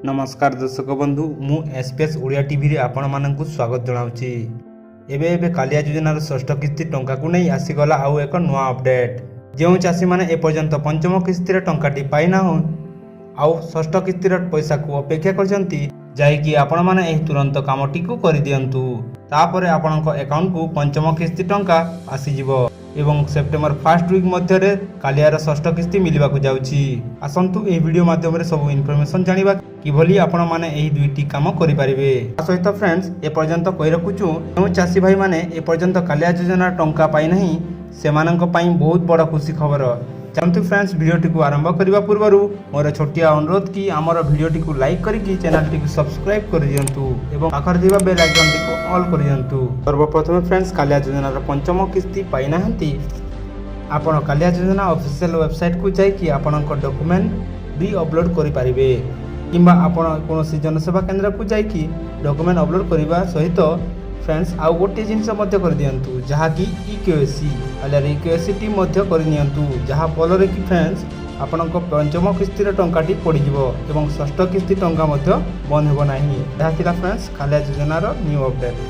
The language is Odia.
ନମସ୍କାର ଦର୍ଶକ ବନ୍ଧୁ, ମୁଁ ଏସ୍ ପି ଏସ୍ ଓଡ଼ିଆ ଟିଭିରେ ଆପଣମାନଙ୍କୁ ସ୍ୱାଗତ ଜଣାଉଛି। ଏବେ ଏବେ କାଳିଆ ଯୋଜନାର ଷଷ୍ଠ କିସ୍ତି ଟଙ୍କାକୁ ନେଇ ଆସିଗଲା ଆଉ ଏକ ନୂଆ ଅପଡେଟ୍। ଯେଉଁ ଚାଷୀମାନେ ଏପର୍ଯ୍ୟନ୍ତ ପଞ୍ଚମ କିସ୍ତିର ଟଙ୍କାଟି ପାଇନାହୁଁ ଆଉ ଷଷ୍ଠ କିସ୍ତିର ପଇସାକୁ ଅପେକ୍ଷା କରିଛନ୍ତି, ଯାଇକି ଆପଣମାନେ ଏହି ତୁରନ୍ତ କାମଟିକୁ କରିଦିଅନ୍ତୁ। ତାପରେ ଆପଣଙ୍କ ଆକାଉଣ୍ଟକୁ ପଞ୍ଚମ କିସ୍ତି ଟଙ୍କା ଆସିଯିବ ଏବଂ ସେପ୍ଟେମ୍ବର ଫାର୍ଷ୍ଟ ୱିକ୍ ମଧ୍ୟରେ କାଳିଆର ଷଷ୍ଠ କିସ୍ତି ମିଳିବାକୁ ଯାଉଛି। ଆସନ୍ତୁ, ଏହି ଭିଡ଼ିଓ ମାଧ୍ୟମରେ ସବୁ ଇନଫର୍ମେସନ୍ ଜାଣିବା, କିଭଳି ଆପଣମାନେ ଏହି ଦୁଇଟି କାମ କରିପାରିବେ। ତା ସହିତ ଫ୍ରେଣ୍ଡସ୍, ଏପର୍ଯ୍ୟନ୍ତ କହି ରଖୁଛୁ, ଯେଉଁ ଚାଷୀ ଭାଇମାନେ ଏପର୍ଯ୍ୟନ୍ତ କାଳିଆ ଯୋଜନାର ଟଙ୍କା ପାଇନାହିଁ, ସେମାନଙ୍କ ପାଇଁ ବହୁତ ବଡ଼ ଖୁସି ଖବର। ଚାଲନ୍ତୁ ଫ୍ରେଣ୍ଡସ୍, ଭିଡ଼ିଓଟିକୁ ଆରମ୍ଭ କରିବା ପୂର୍ବରୁ ମୋର ଛୋଟିଆ ଅନୁରୋଧ କି ଆମର ଭିଡ଼ିଓଟିକୁ ଲାଇକ୍ କରିକି ଚ୍ୟାନେଲଟିକୁ ସବସ୍କ୍ରାଇବ୍ କରିଦିଅନ୍ତୁ ଏବଂ ପାଖରେ ଥିବା ବେଲ୍ ଆଇକନ୍ଟିକୁ ଅଲ୍ କରିଦିଅନ୍ତୁ। ସର୍ବପ୍ରଥମେ ଫ୍ରେଣ୍ଡସ୍, କାଳିଆ ଯୋଜନାର ପଞ୍ଚମ କିସ୍ତି ପାଇନାହାନ୍ତି, ଆପଣ କାଳିଆ ଯୋଜନା ଅଫିସିଆଲ ୱେବସାଇଟ୍କୁ ଯାଇକି ଆପଣଙ୍କ ଡକୁମେଣ୍ଟ ବି ଅପଲୋଡ଼ କରିପାରିବେ କିମ୍ବା ଆପଣ କୌଣସି ଜନସେବା କେନ୍ଦ୍ରକୁ ଯାଇକି ଡକୁମେଣ୍ଟ ଅପଲୋଡ଼ କରିବା ସହିତ ଫ୍ରେଣ୍ଡସ୍, ଆଉ ଗୋଟିଏ ଜିନିଷ ମଧ୍ୟ କରିଦିଅନ୍ତୁ, ଯାହାକି ଇ କେୱାଇସି। କାଳିଆର ଇ କେୱାଇସିଟି ମଧ୍ୟ କରିନିଅନ୍ତୁ, ଯାହାଫଳରେ କି ଫ୍ରେଣ୍ଡସ୍, ଆପଣଙ୍କ ପଞ୍ଚମ କିସ୍ତିର ଟଙ୍କାଟି ପଡ଼ିଯିବ ଏବଂ ଷଷ୍ଠ କିସ୍ତି ଟଙ୍କା ମଧ୍ୟ ବନ୍ଦ ହେବ ନାହିଁ। ଏହା ଥିଲା ଫ୍ରେଣ୍ଡସ୍, କାଳିଆ ଯୋଜନାର ନ୍ୟୁ ଅପଡେଟ୍।